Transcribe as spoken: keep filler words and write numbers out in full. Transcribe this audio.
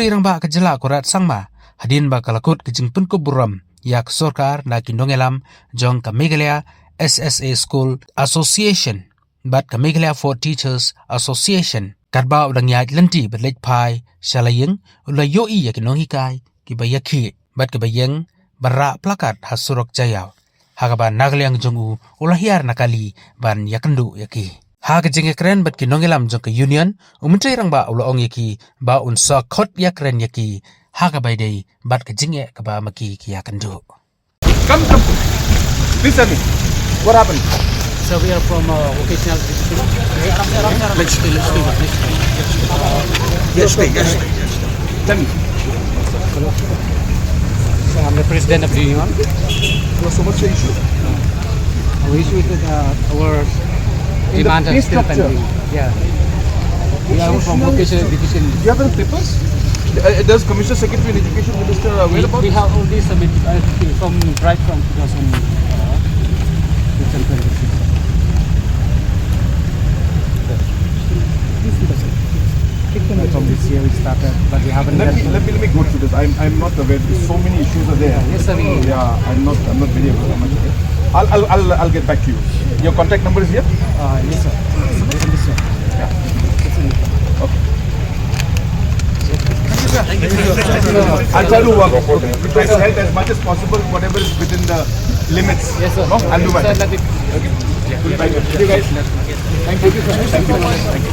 Rangbah ka jylla Conrad Sangma, hadien ba ka la kut ka jingpynkup burom ïa ka sorkar na ki nongïalam jong ka Meghalaya S S A School Association bad ka Meghalaya Fourth Teachers Association, katba u dang ïaid lynti bad leit phai sha la ïing, u la ïohi ïa ki nonghikai kiba ïakhih bad kiba ïeng ban rah placard ha surok Jaïaw, ha kaba na ka liang jong u u la hiar na kali ban ïakynduh ïa ki. Ha ka jingïakren bad ki nongïalam jong ka Union, u Myntri Rangbah u la ong ïa ki ba un sa khot ïakren ïa ki ha kaba ïadei bad ka jingeh kaba ma ki ki ïakynduh. Come, come. Please tell me. What happened? Sir, we are from, uh, vocational education. Let's stay, let's stay, let's stay. Yes, stay, yes, stay, yes, stay. Tell me. So I'm the president of the union. So what's the issue? Our issue is that, uh, our in the demand are pay still structure pending. Yeah. We are from vocational education. Do you have any papers? Uh, does Commissioner Secretary and Education Minister aware about this? We have already submitted, uh, from, right from two thousand, uh, two thousand twenty-six. From this year we started, but we haven't. Let me, let me, let me go through this. I'm, I'm not aware because so many issues are there. Yes, sir. Yeah, I'm not, I'm not very much aware. I'll, I'll, I'll, I'll get back to you. Your contact number is here? Uh, yes, sir. This one. Yeah. Okay. I'll try to work. Okay. Try to help as much as possible, whatever is within the limits. Yes, sir. No? I'll do my best. Okay. Thank you, guys. Thank you. Thank you so much. Thank you.